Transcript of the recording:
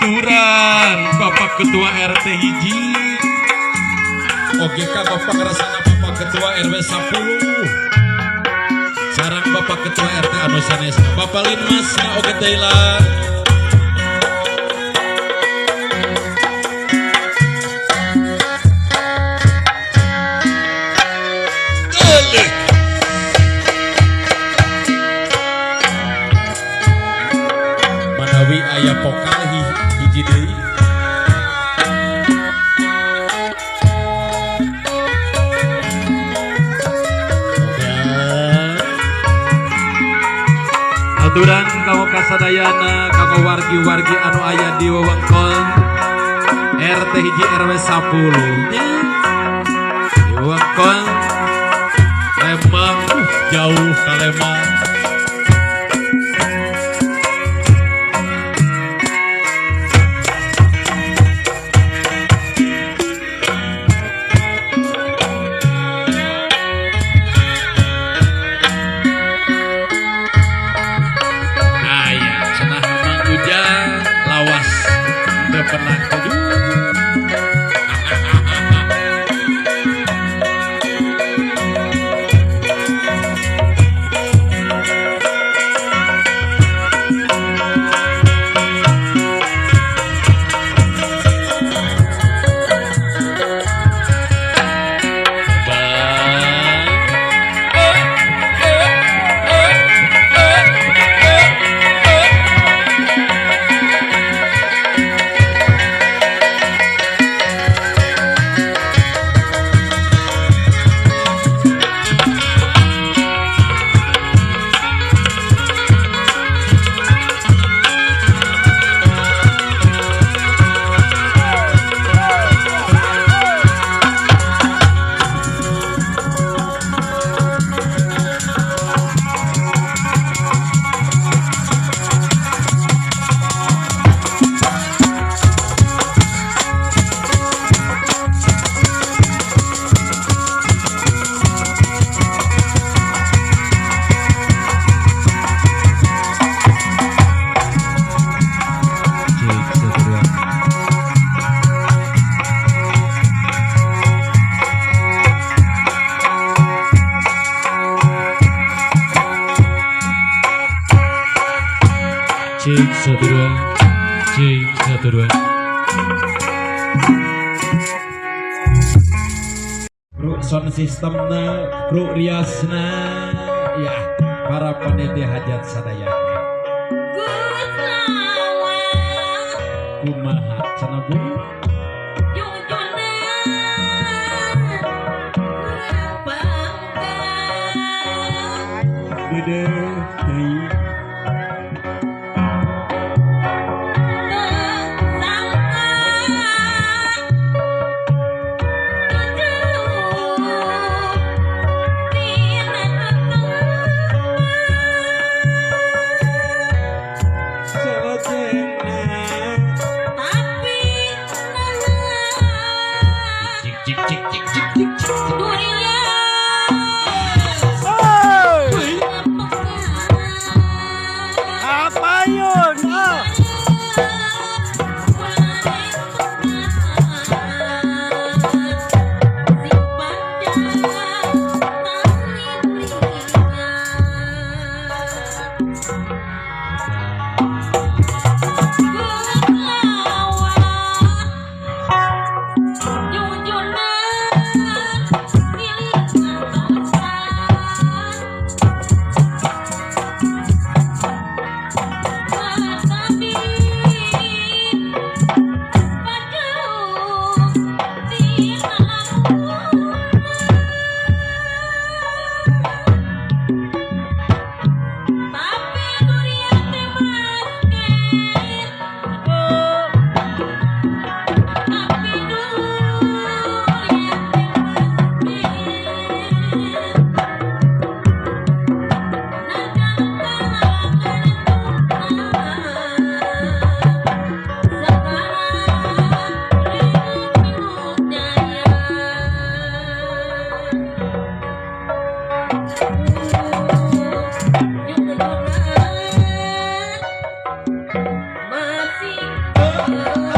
Aturan Bapak Ketua RT hiji. Oke ka Bapak ngerasana Bapak Ketua RW 10. Sareng Bapak Ketua RT anu sanesna. Bapak Linmas na oge Thailand. Manawi aya pokal hiji deui. Aturan kanggo kasadayana, kanggo wargi-wargi anu aya di wewengkon RT hiji RW 10 nya. Di wewengkon Lembang, jauh ka Lembang. Aya cenah Mang Ujang lawas teu pernah tujuh. Bang. Cek satu dua. Cek satu dua. Cek satu dua. Kru sound systemna, kru riasna, ya para panitia hajat sadayana. Kumaha cenah, Bu? Deudeuh teuing. Salajengna. Tapi Nuhun.